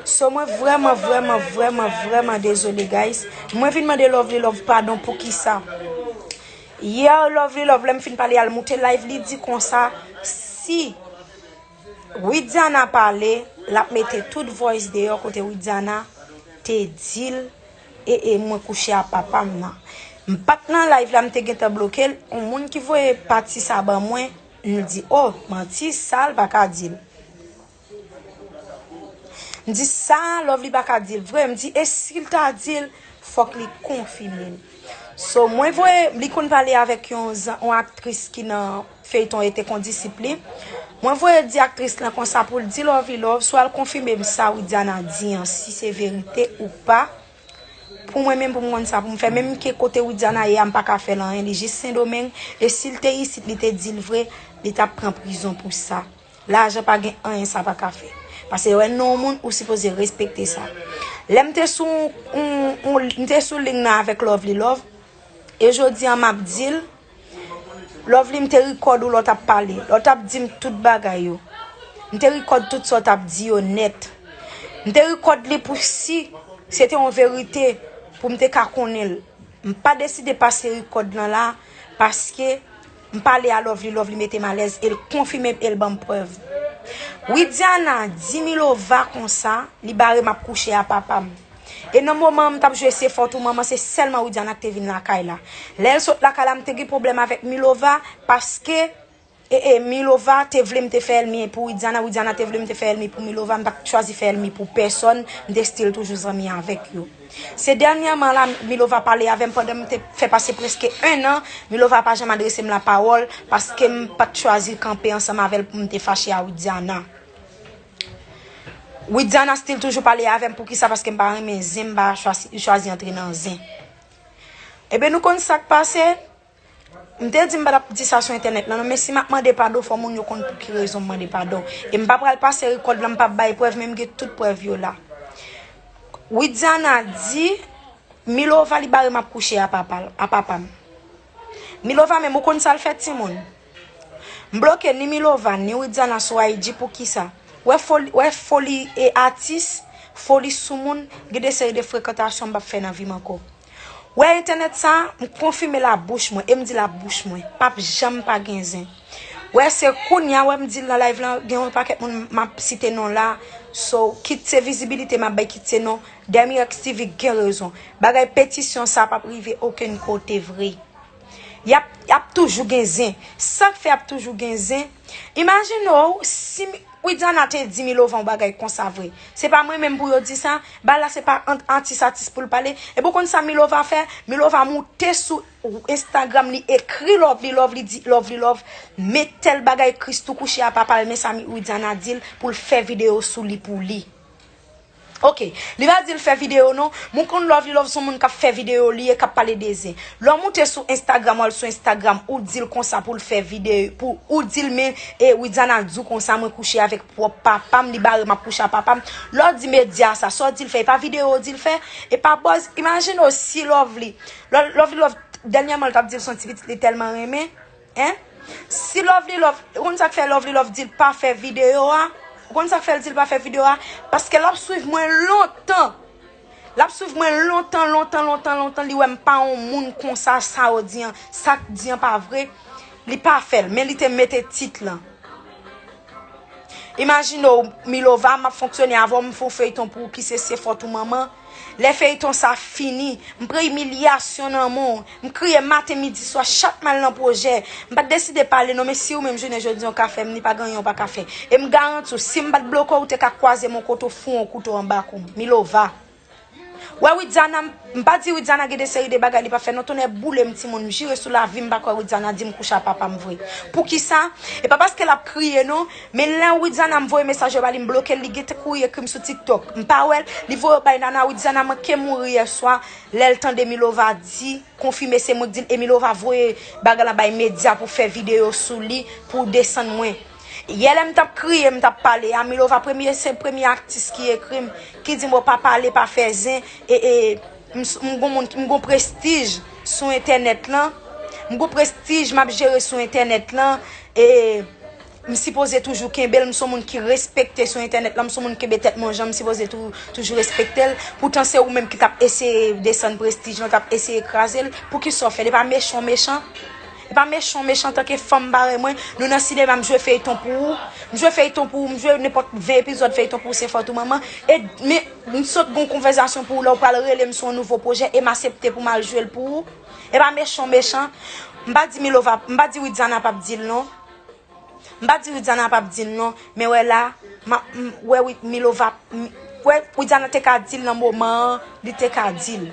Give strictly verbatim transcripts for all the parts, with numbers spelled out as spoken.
So mwen vrèman, vrèman, vrèman, vrèman dezole, guys. Mwen vin mande Lovely Love padon pou kisa. Yè, Lovely Love, lè m fin pale, al moute live, li di konsa, si Widiana pale, l ap mete tout voice deyò kote Widiana te di l, e, e mwen kouche a papa m nan. M pa t nan live la, m te gentan bloke l. Yon moun ki voye pati sa ban mwen, m di, oh, manti, sa l pa ka di l. M di, sa Lovely pa ka di l vre. M di, e si l ta di l, fòk li konfime l. So, mwen voye, li konn pale avèk yon, zan- yon aktris ki nan feyton Ete Kondisip li. Mwen voye di aktris lan konsa pou l di Lovely Love, swa l konfime m sa Widiana di an, si se verite ou pa. Pou mwen menm, pou m konn sa pou m fè. Menm ke kote Widiana ye a, m pa ka fè l anyen, li jis Sendomeng. E si l te isit, li te di l vre, li t ap pran prizon pou sa. Lajan pa gen anyen sa pa ka fè. Paske lè w wè non moun, ou sipoze respekte sa. Lè m te sou, on, on, m te sou liy nan avèk Lovely Love, e jodi an m ap di l, Lovely, m te rikòd ou lè w t ap pale, lè w t ap di m tout bagay yo. M te rikòd tout sa w t ap di yo nèt. M te rikòd li pou si se te yon verite, pou m te ka konnen l. M pa deside pase rikòd lan la, paske m pale a Lovely, Lovely mete m alèz, e l konfime m, e l ban m prèv. Widiana di Milova konsa, li bare m ap kouche a papa m. E nan moman an, m t ap jwe se fòt ou manman, se sèlman Widiana ki te vin lakay la. Lè l sot lakay la, m te gen pwoblèm avèk Milova, paske, e, e, Milova te vle m te fè ènmi pou Widiana, Widiana te vle m te fè ènmi pou Milova, m pa t chwazi fè ènmi pou pèsòn, m te still toujou zanmi avèk yo. Se dènyèman la, Milova pale avè m pandan m te fè pase prèske en an, Milova pa janm adrese m lapawòl, paske m pa t chwazi kanpe ansanm avè l pou m te fache a Widiana. Widiana still toujou pale avè m, poukisa? Paske m pa renmen zen, m pa chwazi, chwazi antre nan zen. Ebyen, nou konn sa k pase? M te di m pa t ap di sa sou entènèt lan non, men si m ap mande padon, fò moun yo konn pou ki rezon m mande padon. E m pa pral pase rikòd lan, m p ap bay prèv, men m gen tout prèv yo la. Widiana di Milova li bare m ap kouche a papa, a papa m. Milova menm, ou konn sa l fè timoun? M bloke ni Milova, ni Widiana sou I G, poukisa? Wè foli, wè foli e atis, foli sou moun, gen de seri de frekantasyon m p ap fè nan vi m ankò. Wè entènèt sa, m konfime la bouch mwen, e m di la bouch mwen, p ap janm pa gen zen. Wè se kounya, wè m di l nan live lan, gen yon pakèt moun m ap site non la, so, kit se vizibilite m ap bay, kit se non, Dèmi Rex T V gen rezon. Bagay petisyon sa p ap rive okenn kote vre. Y ap, y ap toujou gen zen. Sa k fè y ap toujou gen zen? Imajine w, si mi- Widiana te di Milova yon bagay konsa vre. Se pa mwen menm pou yo di sa. Bagay la se pa ant atis atis pou l pale. Epi w konn sa Milova fè? Milova moute sou Instagram li ekri Lovely Love, li di Lovely Love met tèl bagay Christoo kouche a papa l, men sa mi- Widiana di l pou l fè videyo sou li pou li. Ok, li pa di l fè videyo non, men w konn Lovely Love se yon moun k ap fè videyo li ye, k ap pale de zen. Lè w moute sou Instagram, w al sou Instagram, ou di l konsa pou l fè videyo, pou ou di l men, e Widiana di w konsa mwen kouche avèk pwòp papa m, li bare m ap kouche a papa m. Lè w di medya sa, sa w di l fè, e pa videyo w di l fè, e pa buzz, imajine w si Lovely, Lo- Lovely Love, dènyèman l t ap di l se yon ti pitit li tèlman renmen, en? Si Lovely Love, ou konn sa k fè Lovely Love di l pa fè videyo a? Ou konn sa k fè l di l pa fè videyo a? Paske l ap swiv mwen lontan. L ap swiv mwen lontan, lontan, lontan, lontan. Li wè m pa yon moun konsa, sa yo di an, sa k di an pa vre. Li pa fè l, men li te mete tit lan. Imajine w, Milova, m ap fonksyone avè w, m fè yon feyton pou ou ki se Se fòt ou manman. Lè feyton sa fini, m pran imilyasyon nan men w. M kriye maten, midi, swa, chak m al nan pwojè. M pa t deside pale non, men si ou menm jounen jodi an w ka fè m, ni pa gen anyen w pa ka fè. E m garanti w, si m pa t bloke w, ou te ka kwaze m yon kote w foure yon kouto anba kou m. Milova. Wè Widiana, m pa di Widiana gen de seri de bagay li pa fè non, tonnè boule m timoun, m jire sou lavi m pa kwè Widiana di m kouche a papa m vre. Poukisa? E pa paske l ap kriye non, men lè Widiana m voye mesaj yo ba li, m bloke l, li gentan kouri ekri m sou TikTok. M pa wè l, li voye yo bay Nana, Widiana manke mouri yè swa, lè l tande Milova di, konfime se mwen k di l, e Milova voye bagay la bay medya pou fè videyo sou li, pou desann mwen. Yè lè m t ap kriye, m t ap pale a Milova, premye, se premye atis ki ekri m, ki di m, "Bon, pa pale, pa fè zen, e, e, m, s- m gon moun, m gon prestij sou entènèt lan, m gon prestij m ap jere sou entènèt lan, e M sipoze toujou kenbe l, m se yon moun ki respekte sou entènèt lan, m se yon moun ki kenbe tèt mwen yon jan, m sipoze tou, toujou respekte l. Poutan se ou menm ki t ap eseye desann prestij lan, t ap eseye kraze l. Poukisa w fè l? E pa mechan w mechan? E pa mechan w mechan antanke fanm parèy mwen? Nou nan sinema, m jwe feyton pou ou. M jwe feyton pou ou, m jwe nenpòt ven epizòd feyton pou ou, se fòt ou manman. E men, m sot gon konvèsasyon pou ou, lè w pral rele m sou yon nouvo pwojè, e m aksepte pou m al jwe l pou ou. E pa mechan w mechan? M pa di Milova, m pa di Widiana p ap di l non. M pa di Widiana p ap di l non, men wè la, m ap, m, wè wi, Milova, m, wè Widiana te ka di l nan moman an, li te ka di l.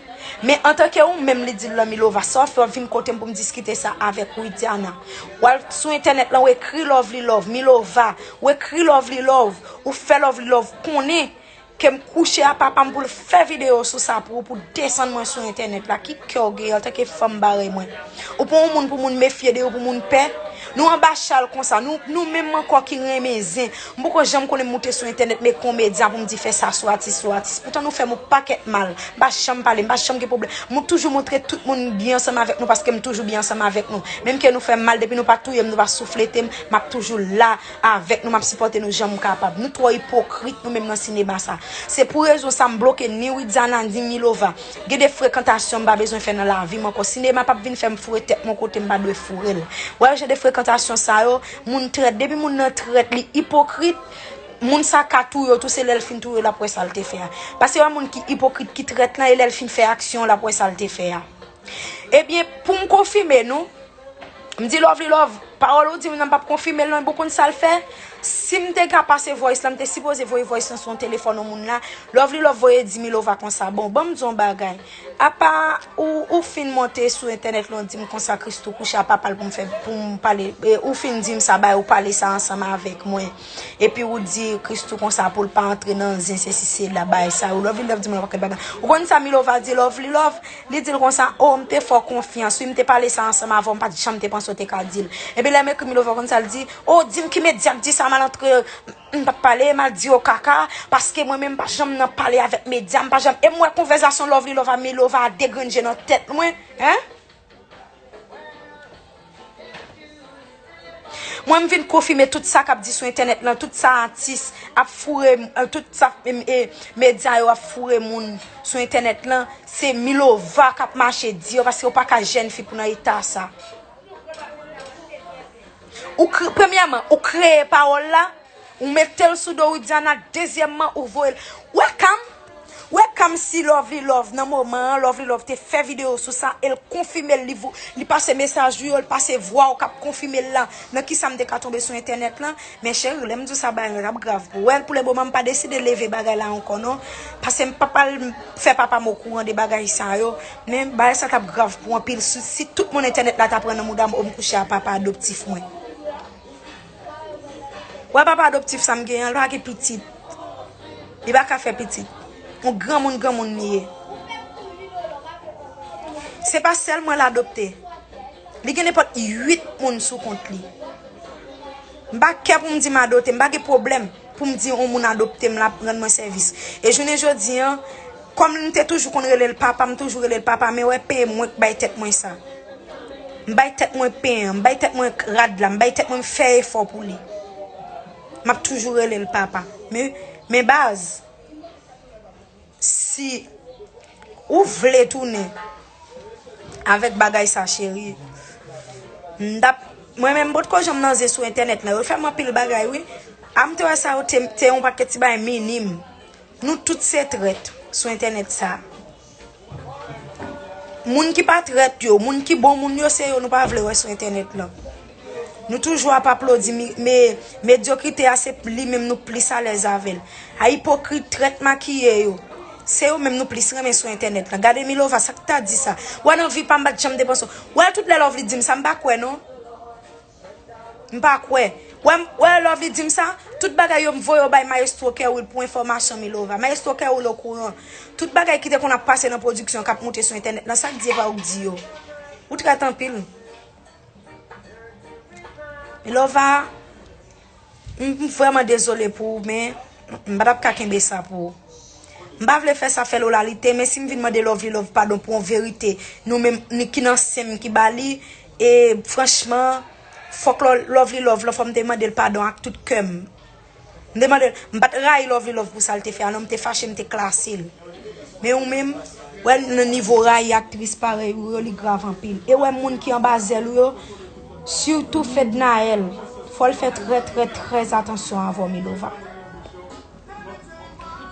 Men antanke ou menm li di l lan Milova, sa w fè w vin kote m pou m diskite sa avèk Widiana? W al sou entènèt lan, w ekri Lovely Love, Milova, w ekri Lovely Love, ou fè Lovely Love konnen ke m kouche a papa m pou l fè videyo sou sa pou ou, pou desann mwen sou entènèt la. Ki kè w gen antanke fanm parèy mwen? Ou pa yon moun pou moun mefye de ou, pou moun pè? Nou anba chal konsa, nou, nou menm ankò ki renmen zen. M poko janm konnen m moute sou entènèt, men kon medya pou m di fè sa sou atis, sou atis. Poutan nou fè m yon pakèt mal. M pa janm pale, m pa janm gen pwoblèm. M toujou montre tout moun m byen ansanm avèk nou paske m toujou byen ansanm avèk nou. Menm ke nou fè m mal, depi nou pa touye m, nou pa souflete m, m ap toujou la avèk nou, m ap sipòte nou jan m kapab. Nou twò ipokrit nou menm nan sinema sa. Se pou rezon sa m bloke ni Widiana ni Milova. Gen de frekantasyon m pa bezwen fè nan lavi m ankò. Sinema p ap vin fè m foure tèt mwen kote m pa dwe foure l. Wè jan de frekantasyon sa yo, moun trèt. Depi moun nan trèt, li ipokrit, moun sa ka touye w tou, se lè l fin touye w l ap wè sa l te fè a. Paske wè moun ki ipokrit, ki trèt lan, e lè l fin fè aksyon, l ap wè sa l te fè a. Ebyen, pou m konfime nou, m di Lovely Love, pawòl ou di m nan m p ap konfime l non, bon konn sa l fè? Si m te ka pase voice lan, m te sipoze voye voice lan sou yon telefòn yon moun la. Lovely Love voye di Milova konsa, bon, ban m di yon bagay. Apa ou, ou fin monte sou entènèt lan, ou di m konsa Christoo kouche a papa l pou m fè, pou m pale, e, ou fin di m sa, bay ou pale sa ansanm avèk mwen. Epi ou di Christoo konsa pou l pa antre nan zen, sesi sela, bagay sa yo. Lovely Love di m yon pakèt bagay. Ou konn sa Milova di Lovely Love? Li di l konsa, o, m te fè w konfyans, wi, m te pale sa ansanm avè w, m pa t janm te panse w te ka di l. Epi lè m ekri Milova konn sa l di, o, di m ki medya k di sa, m al antre, m p ap pale, m al di yo kaka, paske mwen menm m pa janm nan pale avèk medya, m pa janm, e m wè konvèsasyon Lovely Love a Milova a degrenn je nan tèt mwen, en? Mwen, m vin konfime tout sa k ap di sou entènèt lan, tout sa atis ap foure, eh, tout sa, eh, eh, medya yo ap foure moun sou entènèt lan, se Milova k ap mache di yo, paske yo pa ka jèn fi pou nan eta sa. Ou kre-, premyèman, ou kreye pawòl la, ou mete l sou do Widiana, dezyèmman, ou voye l. Welcome! Welcome si Lovely Love nan moman an, Lovely Love te fè videyo sou sa, e l konfime l, li vo-, li pase mesaj ou yo, l pase vwa w k ap konfime l la, nan kisa m te ka tonbe sou entènèt lan. Men cheri, lè m di w sa, bagay la t ap grav pou ou. Wè, pou le moman, m pa deside leve bagay la ankò non, paske m pa pral fè papa m okouran de bagay sa yo, men bagay sa t ap grav pou anpil si, si tout moun entènèt la t ap pran nan mouda m, o m kouche a papa adoptif mwen. Wè papa adoptif sa m genyen an, li pa gen pitit. Li pa ka fè pitit. Yon granmoun, granmoun li ye. Se pa sèl mwen l adopte. Li gen nenpòt uit moun sou kont li. M pa kè pou m di m adopte, m pa gen pwoblèm pou m di yon moun adopte m, l ap rann mwen sèvis. E jounen jodi an, kòm m te toujou konn rele l papa, m toujou rele l papa, men wè peye mwen k bay tèt mwen sa. M bay tèt mwen pen an, m bay tèt mwen rad la, m bay tèt mwen, m fè efò pou li. M ap toujou rele l papa. Men, men baz, si ou vle tounen avèk bagay sa, cheri, m t ap, mwen menm, m potko janm nan zen sou entènèt lan. Yo fè m anpil bagay, wi. A m te wè sa yo te, te yon pakèt ti bagay minim. Nou tout se trèt sou entènèt sa. Moun ki pa trèt yo, moun ki bon moun yo, se yo nou pa vle wè sou entènèt lan. Nou toujou ap aplodi mi-, me-, medyokrite a, se li menm nou plis alèz avè l. A ipokrit, trèt makiye yo, se yo menm nou plis renmen sou entènèt lan. Gade Milova, sa k ta di sa? Wè nan vi pa m, m pa t janm te panse w. Wè tout lè Lovely di m sa, m pa kwè non. M pa kwè. Wè, wè Lovely di m sa, tout bagay yo m voye yo bay Maestro Kerwill pou enfòmasyon Milova. Maestro Kerwill okouran. Tout bagay ki te konn ap pase nan pwodiksyon k ap moute sou entènèt lan, sa k di e pa ou k di yo? Ou trèt anpil. Milova, m, m vrèman dezole pou ou, men m pa t ap ka kenbe sa pou ou. M pa vle fè sa fè l olalite, men si m vin mande Lovely Love padon pou yon verite, nou menm, ni ki nan sen m ki ba li, e franchman, Fòk Lo- Lovely Love la, fò m te mande l padon ak tout kè m. M te mande l, m pa t rayi Lovely Love pou sa l te fè a, non, m te fache, m te klase l. Men ou menm, wè nan nivo rayi aktris parèy ou yo, li grav anpil. E wè moun ki anba zèl ou yo, sitou Fednaelle, fò l fè trè, trè, trè atansyon avè w, Milova.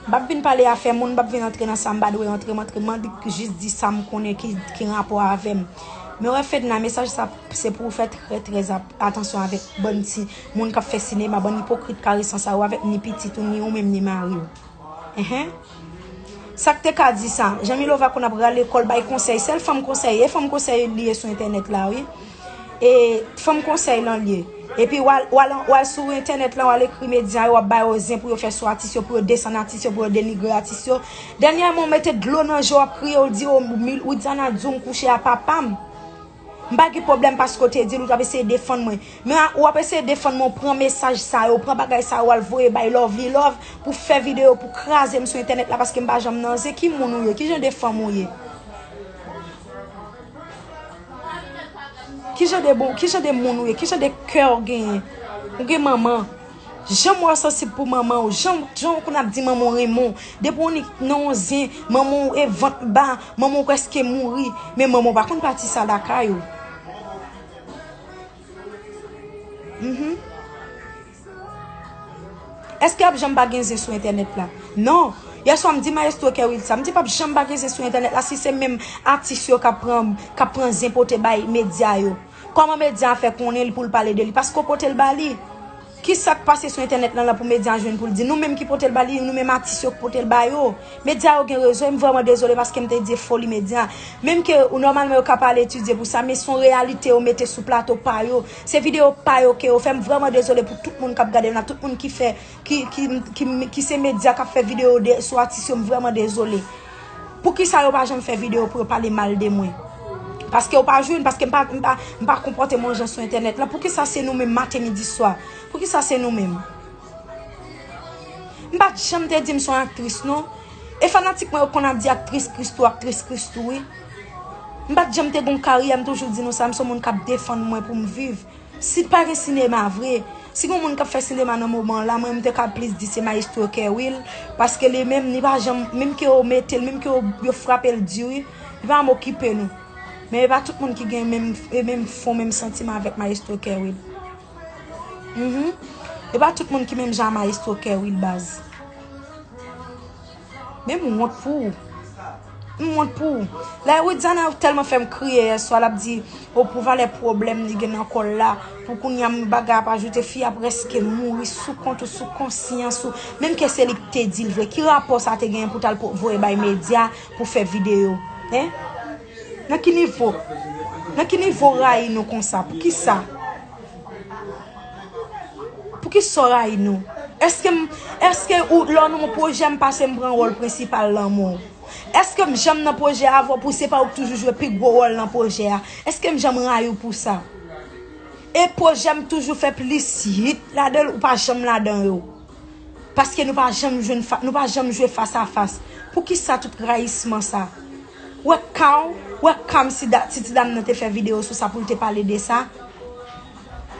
M p ap vin pale afè moun, m p ap vin antre nan sa m pa dwe antre, m antre, m annik jis di sa m konnen ki, ki rapò avè m. Men wè Fedna, mesaj sa se pou w fè trè, trè ap- atansyon avèk bann ti moun k ap fè sinema, bann ipokrit karesan sa yo avèk ni pitit ou, ni ou menm, ni mari w. Enhen. Sa k te ka di sa? Jan Milova konn ap rale kò l bay konsèy, sèl fanm konsèy, e fanm konsèy li ye sou entènèt la, wi. E fanm konsèy lan l ye. Epi w al, w al, w al sou entènèt lan, w al ekri medya yo, w ap ba yo zen pou yo fè sou atis yo, pou yo desann atis yo, pou yo denigre atis yo. Dènyèman, w mete dlo nan je w, w ap kriye, w di, "O, Mil- Widiana di w m kouche a papa m." M pa gen pwoblèm paske w te di l, ou t ap eseye defann mwen. Men a- w ap eseye defann mwen, w pran mesaj sa yo, w pran bagay sa yo, w al voye bay Lovely Love pou fè videyo, pou kraze m sou entènèt la paske m pa janm nan zen. Ki moun ou ye? Ki jan de fanm ou ye? Ki jan de bon, ki jan de moun ou ye? Ki jan de kè w genyen? Ou gen manman. Jan w sansib pou manman w, jan, jan w konn ap di manman w renmen w. Depi w ni- nan yon zen, manman w e vant ba, manman w prèske mouri, men manman w pa konn pati sa lakay ou. Mhm. Èske ap janm pa gen zen sou entènèt la? Non. Yèswa m di Maestro Kerwil sa, m di p ap janm pa gen zen sou entènèt la si se menm atis yo k ap pran, k ap pran zen pote bay medya yo. Kòman medya a fè konnen li pou l pale de li? Paske w pote l ba li. Ki sa k pase sou entènèt lan la pou medya a jwenn pou l di? Nou menm ki pote l ba li, nou menm atis yo k pote l ba yo. Medya yo gen rezo, e m vrèman dezole paske m te di e foli medya. Menm ke ou nòmalman yo ka pa al etidye pou sa, men se yon reyalite yo mete sou plato pa yo. Se videyo pa yo ke yo fè. M vrèman dezole pou tout moun k ap gade m la, tout moun ki fè, ki, ki, ki, ki se medya k ap fè videyo de, sou atis yo, m vrèman dezole. Poukisa yo pa janm fè videyo pou yo pale mal de mwen? Paske yo pa jwenn, paske m pa, m pa, m pa konpòte m yon jan sou entènèt la. Poukisa se nou menm maten, midi, swa? Poukisa se nou menm? M pa t janm te di m se yon aktris, non. E fanatik mwen yo konn ap di aktris Christoo, aktris Christoo, wi. M pa t janm te gon karyè, m toujou di nou sa, m se yon moun k ap defann mwen pou m viv. Si pa gen sinema vre, si gen moun k ap fè sinema nan moman la, mwen m te ka plis di se Maestro Kerwil, paske li menm, li pa janm, menm ke yo mete l, menm ke yo, yo frape l di, wi, li pa janm okipe nou. Men e pa tout moun ki gen menm, e menm fon, menm santiman avèk Maestro Kerwil. Mhm. E pa tout moun ki menm jan a Maestro Kerwil, baz. Men m wont pou ou. M wont pou ou. Lè Widiana tèlman fè m kriye yèswa, l ap di, o, pou valè pwoblèm li gen nan kò l la, pou kounye a m bagay ap ajoute, fi a prèske mouri sou kont ou, sou konsyans ou. Menm ke se li k te di l vre, ki rapò sa te genyen pou t al po- voye bay medya pou fè videyo? Hen? Nan ki nivo? Nan ki nivo rayi nou konsa? Poukisa? Poukisa w rayi nou? Èske m, èske ou, lè w nan yon pwojè, m pase m pran wòl prensipal lanmou w? Èske m janm nan pwojè avè w pou se pa ou k toujou jwe pi gwo wòl nan pwojè a? Èske m janm rayi w pou sa? E pwojè m toujou fè plis hit ladan l, ou pa janm ladan yo. Paske nou pa janm jwenn fa- nou pa janm jwe fas a fas. Poukisa tout rayisman sa? Wè ka w, wè ka m si da- si ti dam nan te fè videyo sou sa pou l te pale de sa.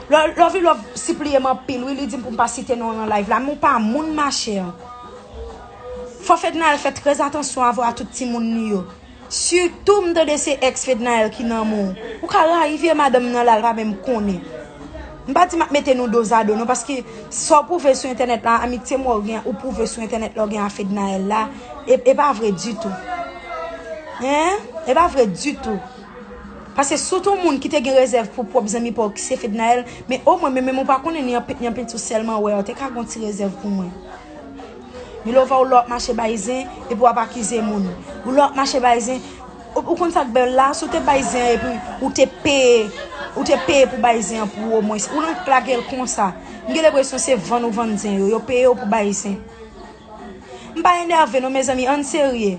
Lo- Lovely Love sipliye m anpil, wi, li di m pou m pa site non w nan live la, men w pa moun, machè. Fò Fednaelle fè trè atansyon avè w a tout timoun li yo. Sitou m tande se ex Fednaelle ki nan men w. Ou ka rayi vye madanm nan la, l pa menm konnen. M pa di m ap mete nou dozado non, paske sa w pwouve sou entènèt la, amitye mwen w gen, ou pwouve sou entènèt la w gen a Fednaelle la, e, e pa vre ditou. Hen? E pa vre ditou. Paske si w te yon moun ki te gen rezèv pou pwòp zanmi pa w ki se Fednaelle, men omwen, men, men ou pa konnen ni anpit, ni anpit sou sèlman wè, ou te ka gen yon ti rezèv pou mwen. Milova, ou lè w ap mache bay zen, epi w ap akize moun. Ou lè w ap mache bay zen, ou, ou konn sa k bèl la, si w te bay zen an epi ou te peye, ou te peye pou bay zen an pou ou omwen, ou nan lage l konsa. M gen lenpresyon se vann ou vann zen yo, yo peye w pou bay zen. M pa enève non, mezanmi, ann serye.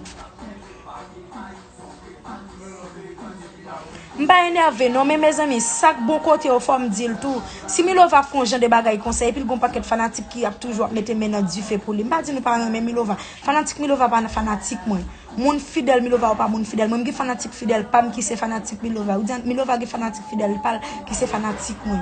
M pa enève non, men mezanmi, sa k bon kote yo fò m di l tou. Si Milova ap fè yon jan de bagay konsa, epi l gon pakèt fanatik ki ap toujou ap mete men nan dife pou li. M pa di nou pa renmen Milova. Fanatik Milova pa fanatik mwen. Moun fidèl Milova yo pa moun fidèl mwen. M gen fanatik fidèl pa m ki se fanatik Milova. Ou di Milova gen fanatik fidèl pa l ki se fanatik mwen.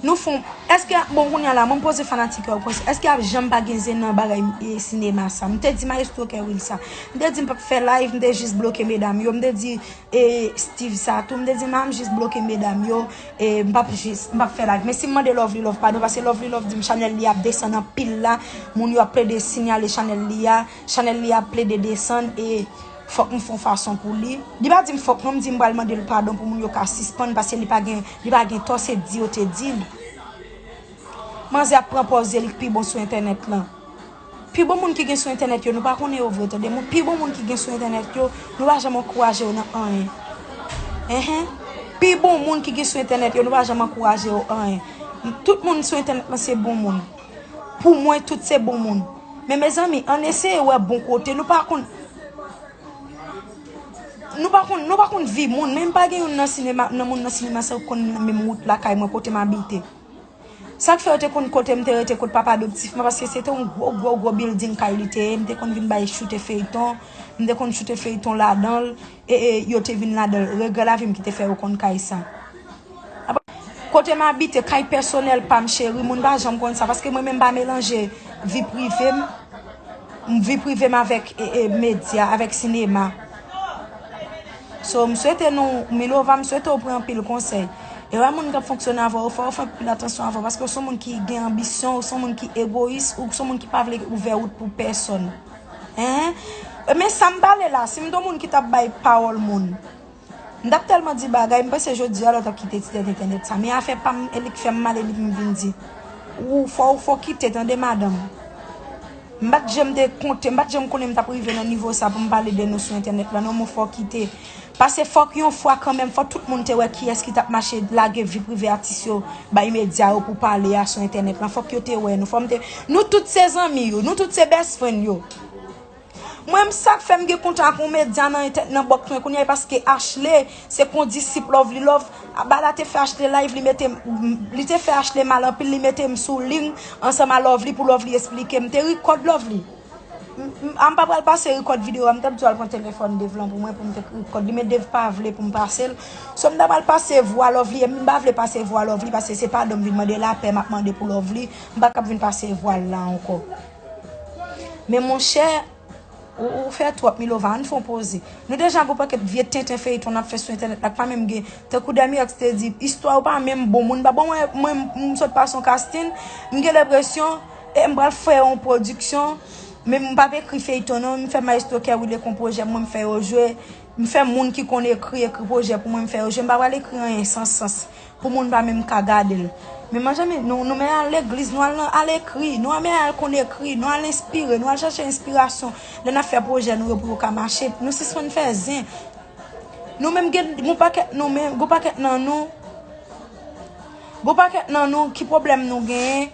Nou fon, èske, bon, kounye a la, mwen poze fanatik yo kesyon, èske ap janm pa gen zen nan bagay, e, sinema sa? M te di Maestro Kerwil sa. M te di m p ap fè live, m te jis bloke medam yo. M te di, e, Steve sa tou, m te di m ap jis bloke medam yo, e, m p ap jis, m p ap fè live. Men si m mande Lovely Love padon, paske Lovely Love di m chanèl li ap desann anpil la, moun yo ap plede sinyale chanèl li a, chanèl li ap plede desann, e, fòk m fè yon fason pou li. Li pa di m fòk non, m di m pral mande l padon pou moun yo ka sispann, paske li pa gen, li pa gen tò, se di yo te di l. Manzè ap pran pòz li k pi bon sou entènèt lan. Pi bon moun ki gen sou entènèt yo, nou pa konnen yo vre, tande. Moun, pi bon moun ki gen sou entènèt yo, nou pa janm ankouraje yo nan anyen. Enhen. Pi bon moun ki gen sou entènèt yo, nou pa janm ankouraje yo anyen. Tout moun sou entènèt lan se bon moun. Pou mwen, tout se bon moun. Men mezanmi, ann eseye wè bon kote. Nou pa konn, nou pa konn, nou pa konn vi moun. Men m pa gen youn nan sinema, nan moun nan sinema sa yo konn menm wout lakay mwen, kote m abite. Sa k fè yo te konn kote m te rete, kot papa adoptif mwen, paske se te yon gwo, gwo, gwo bilding kay li te ye. M te konn vin bay choute feyton, m te konn choute feyton ladan l, e, e, yo te vin ladan l. Regrè lavi m ki te fè yo konn kay sa. Kote m abite, kay pèsonèl pa m, cheri, moun pa janm konn sa, paske mwen menm m pa melanje vi prive m, vi prive m avèk, e, e, medya, avèk sinema. So, m swete nou, Milova, m swete w pran anpil konsèy. E wè moun k ap fonksyone avè w, fò w fè anpil atansyon avè w, paske w se yon moun ki gen anbisyon, w se yon moun ki egoyis, ou se yon moun ki pa vle ouvè wout pou pèsonn. Hein? Men sa m pale la, si m te yon moun ki t ap bay pawòl moun, m t ap tèlman di bagay, m panse jodi a lòt ap kite ti tèt entènèt sa. Men afè pa m, e li k fè m mal, e li pou m vin di. Ou fò, ou fò kite, tande, madanm. M pa t janm te konte, m pa t janm konnen m t ap rive nan nivo sa pou m pale de nou sou entènèt la, non, men fò kite. Paske fòk yon fwa kanmenm, fò tout moun te wè kiyès ki t ap mache lage vi prive atis yo bay medya yo pou pale a sou entènèt lan. Fòk yo te wè nou. Fò m te, nou tout se zanmi yo, nou tout se best friend yo. Mwen, m sa k fè m gen kontak yon medya nan entè-, nan bòks mwen kounye a, e paske Ashley se kondisip Lovely Love. Bala te fè Ashley live, li mete m, li te fè Ashley mal anpil, li mete m sou liy ansanm a Lovely pou Lovely esplike m. M te rikòd Lovely. M, m, a m pa pral pase rikòd videyo a, m t ap di w al pran telefòn Dave lan pou mwen, pou m te rikòd li, men Dave pa vle pou m pase l. So, m ta pral pase vwa Lovely, e m pa vle pase vwa Lovely, paske se padon m vin mande, lapè m ap mande pou Lovely, m pa kab vin pase vwa l la ankò. Men monchè, ou, ou fè twòp, Milova, ann fè yon poze. Nou deja gon pakèt vye tenten feyton n ap fè sou entènèt la, k pa menm gen, tankou Demi X te di, istwa yo pa menm bon, moun pa bon, mwen, mwen, m sot pase yon casting, m gen lenpresyon, e m pral fè yon pwodiksyon, men m p ap ekri feyton non, m fè Maestro Kerwil ekri yon pwojè, mwen m fè yo jwe, m fè moun ki konn ekri, ekri pwojè pou mwen, m fè yo jwe, m pa pral ekri anyen san sans. Pou moun pa menm ka gade l. Men mezanmi, nou, nou men al legliz, nou al nan, al ekri, nou men al konn ekri, nou al enspire, nou al chache enspirasyon. Lè n ap fè pwojè nou yo pou yo ka mache, nou sispann fè zen. Nou menm gen, gon pakèt nou menm, gon pakèt nan nou, gon pakèt nan nou, ki pwoblèm nou genyen?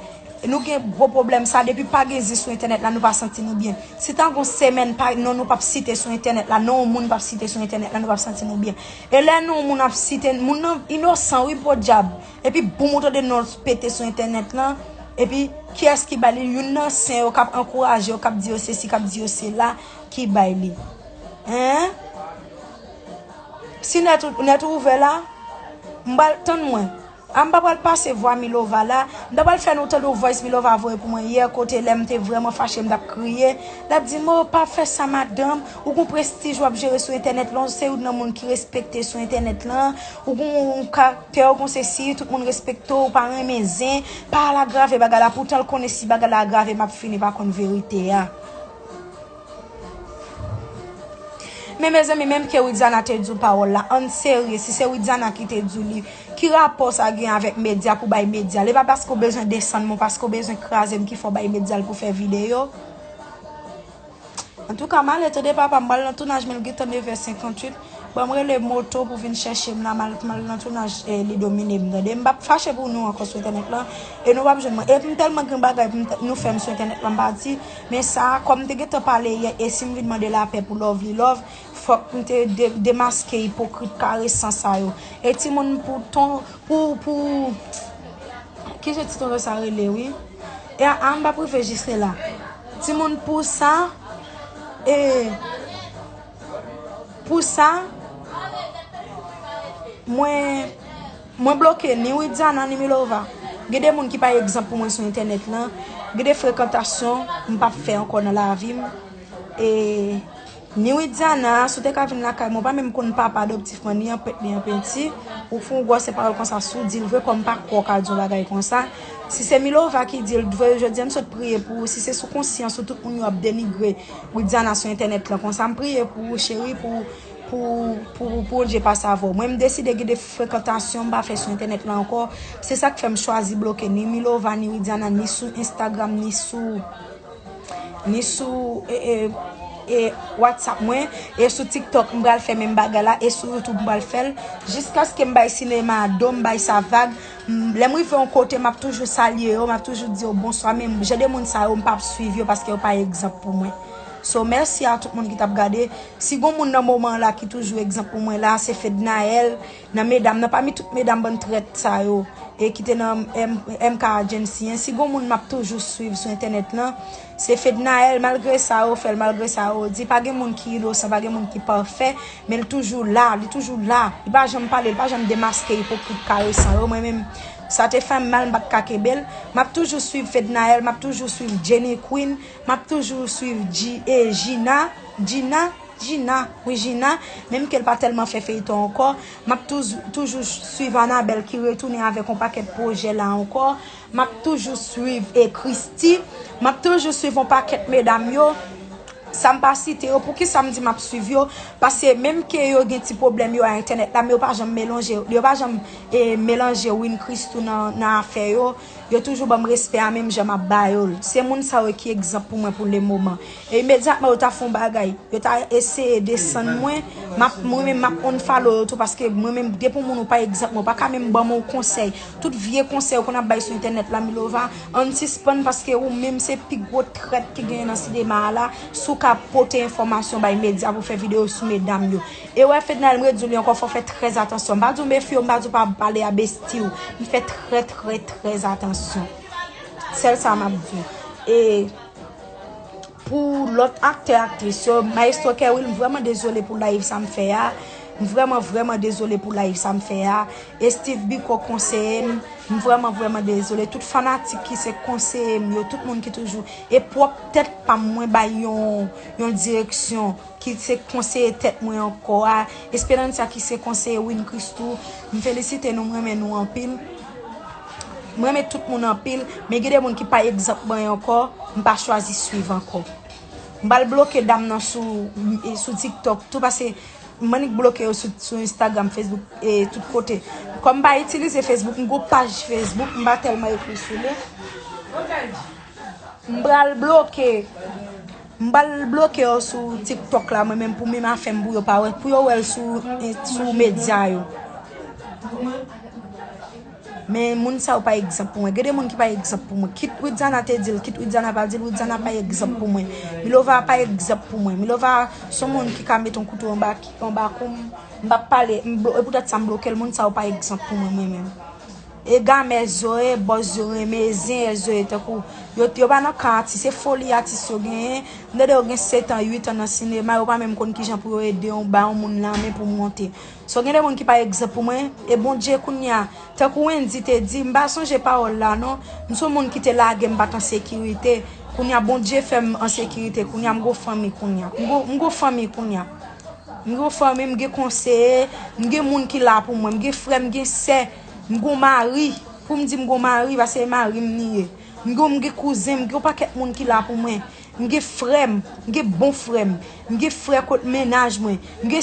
Nou gen gwo pwoblèm sa, depi pa gen zen sou entènèt la, nou pa santi nou byen. Si ta gon semèn pa, non nou p ap site sou entènèt la, non yon moun p ap site sou entènèt la, nou p ap santi nou byen. E lè non moun ap site, moun nan inosan wi, podyab. Epi boum, ou tande non l pete sou entènèt lan. Epi kiyès ki bay li? Youn nan sen yo k ap ankouraje yo, k ap di yo sesi, k ap di yo sela, ki bay li. Hein? Si nèt ou, nèt ou ouvè la, m pral tann mwen. A m pa pral pase vwa Milova la. M ta pral fè nou tande yon voice Milova voye pou mwen yè, kote lè m te vrèman fache, m t ap kriye. L ap di m, "O, pa fè sa, madanm. Ou gon prestij w ap jere sou entènèt lan, ou se youn nan moun ki respekte sou entènèt lan. Ou gon yon karaktè, ou gon sesi, tout moun respekte w, ou pa renmen zen. Pa al agrave bagay la." Poutan l konnen si bagay la agrave, m ap fini pa konn verite a. Men mezanmi, menm ke Widiana te di w pawòl la, ann serye, si se Widiana ki te di w li, ki rapò sa gen avèk medya pou bay medya l? E pa paske w bezwen desann mwen, paske w bezwen kraze m ki fè w bay medya l pou fè videyo? Antouka, m ale tande papa, m pral nan tounaj, men l gentan nèf è senkanntuit. Ban m rele moto pou vin chèche m la, m al, m al nan tounaj, eh, li domine m, tande. M p ap fache pou nou ankò sou entènèt lan, e nou p ap jwenn mwen. E m tèlman gen bagay pou m t-, nou fè m sou entènèt lan, m pa di, men sa, kòm m te gentan pale yè, e si m vin mande lapè pou Lovely Love, fòk m te de-, demaske ipokrit karesan sa yo. E timoun pou ton, pou, pou, ki jan ti tonton sa rele, wi? E a, a, m p ap rive jis la. Timoun pou sa, e, pou sa, mwen, mwen bloke ni Widiana, ni Milova. Gen de moun ki pa egzanp pou mwen sou entènèt lan. Gen de frekantasyon m p ap fè ankò nan lavi m. E ni Widiana, si w te ka vin lakay mwen, w pa menm konn papa adoptif mwen, ni an pent, ni an penti. Ou fè yon gwòsè pawòl konsa sou di l vre, kòm pa kwè w ka di yon bagay konsa. Si se Milova ki di l vre, jodi a m sot priye pou ou. Si se sou konsyans ou, tout moun yo ap denigre Widiana sou entènèt lan konsa, m priye pou ou, cheri, pou, pou, pou, pou Bondye pase avè w. Mwen, m deside gen de frekantasyon m pa fè sou entènèt lan ankò. Se sa k fè m chwazi bloke ni Milova, ni Widiana, ni sou Instagram, ni sou, ni sou, e, e, e, WhatsApp mwen, e sou TikTok, m pral fè menm bagay la, e sou YouTube, m pral fè l, jiskaske m bay sinema a do, m bay sa vag. M, lè m rive yon kote, m ap toujou salye yo, m ap toujou di yo bonswa, men jan de moun sa yo, m p ap swiv yo paske yo pa egzanp pou mwen. So, mèsi a tout moun ki t ap gade. Si gon moun nan moman la ki toujou egzanp pou mwen la, se Fednaelle, nan medam, nan pami tout medam bann trèt sa yo, e ki te nan M K Agency an. Si gon moun m ap toujou swiv sou entènèt lan, se Fednaelle, malgre sa yo fè l, malgre sa yo di, pa gen moun ki inosan, pa gen moun ki pafè, men l toujou la, li toujou la. Li pa janm pale, li pa janm demaske ipokrit karesan yo. Mwen menm, sa te fè m mal, m pa t ka kenbe l. M ap toujou swiv Fednaelle, m ap toujou swiv Jenny Queen, m ap toujou swiv G, e, Gina, Gina, Gina, wi Gina, menm ke l pa tèlman fè feyton ankò, m ap touz-, toujou swiv Anabelle ki retounen avèk yon pakèt pwojè la ankò, m ap toujou swiv, e, Christy, m ap toujou swiv yon pakèt medam yo, sa m pa site yo, poukisa m di m ap swiv yo, paske menm ke yo gen ti pwoblèm yo a entènèt la, men yo pa janm melanje, yo pa janm, e, melanje Win Christou nan, nan afè yo, yo toujou ban m respè a menm jan m ap ba yo l. Se moun sa yo ki egzanp pou mwen pou le moman. E imedyatman yo ta fè yon bagay, yo ta eseye desann mwen, m ap, mwen menm m ap unfollow yo tou, paske mwen menm, depi yon moun ou pa egzanp mwen, ou pa ka menm ban mwen yon konsèy. Tout vye konsèy ou konn ap bay sou entènèt la, Milova, ann sispann, paske ou menm se pi gwo trèt ki genyen nan sinema a la. Si w ka pote enfòmasyon bay medya pou fè videyo sou medam yo. E wè Fednaelle, m redi w li ankò, fò w fè trè atansyon. M pa di w mefye w, m pa di w pa pale a besti w. M fè trè, trè, trè atansyon. Sèl sa m ap di w. E pou lòt aktè, aktris yo, Maestro Kerwil, m vrèman dezole pou live sa m fè a. M vrèman, vrèman dezole pou live sa m fè a. E Steve Biko konseye m. M vrèman, vrèman dezole. Tout fanatik ki se konseye m yo, tout moun ki toujou, e pwòp tèt pa m, mwen bay yon, yon direksyon ki se konseye tèt mwen ankò a, Esperanza ki se konseye Win Christou, m felisite nou, m renmen nou anpil. M renmen tout moun anpil, men gen de moun ki pa egzanp mwen ankò, m pa chwazi swiv ankò. M pral bloke dam nan sou, sou TikTok tou, paske m annik bloke yo sou, sou Instagram, Facebook, e tout kote. Kòm m pa itilize Facebook, m gon paj Facebook, m pa tèlman ekri sou li. M pral bloke. M pral bloke yo sou TikTok la, mwen menm, pou menm afè m, pou yo pa wè, pou yo wè l sou, sou medya yo. Men moun sa yo pa egzanp pou mwen. Gen de moun ki pa egzanp pou mwen. Kit Widiana te di l, kit Widiana pa di l, Widiana pa egzanp pou mwen. Milova pa egzanp pou mwen. Milova se yon moun ki ka mete yon kouto anba, anba kou m. M p ap pale, m blo-, e poutèt sa m bloke l, moun sa yo pa egzanp pou mwen, mwen menm. E gamè zo ye, bòz yo renmen, e zenyè zo ye, tankou yo, yo pa nan kan atis, se foli atis yo genyen. M tande yo gen sèt an, uit an nan sinema, yo pa menm konn kijan pou yo ede yon, ba yon moun lanmen pou monte. So, gen de moun ki pa egzanp pou mwen, e Bondye kounye a, tankou Wendy te di, m pa sonje pawòl la non, m se yon moun ki te lage m pa t an sekirite, kounye a Bondye fè m an sekirite, kounye a m gon fanmi kounye a, m gon, m gon fanmi kounye a. M gen yon fanmi, m gen konseye, m gen moun ki la pou mwen, m gen frè, m gen sè, m gen yon mari. Pou m di m gen yon mari, paske se mari m li ye. M gen, m gen kouzen, m gen yon pakèt moun ki la pou mwen. M gen frè m, m gen bon frè m, m gen frè kot mennaj mwen, m gen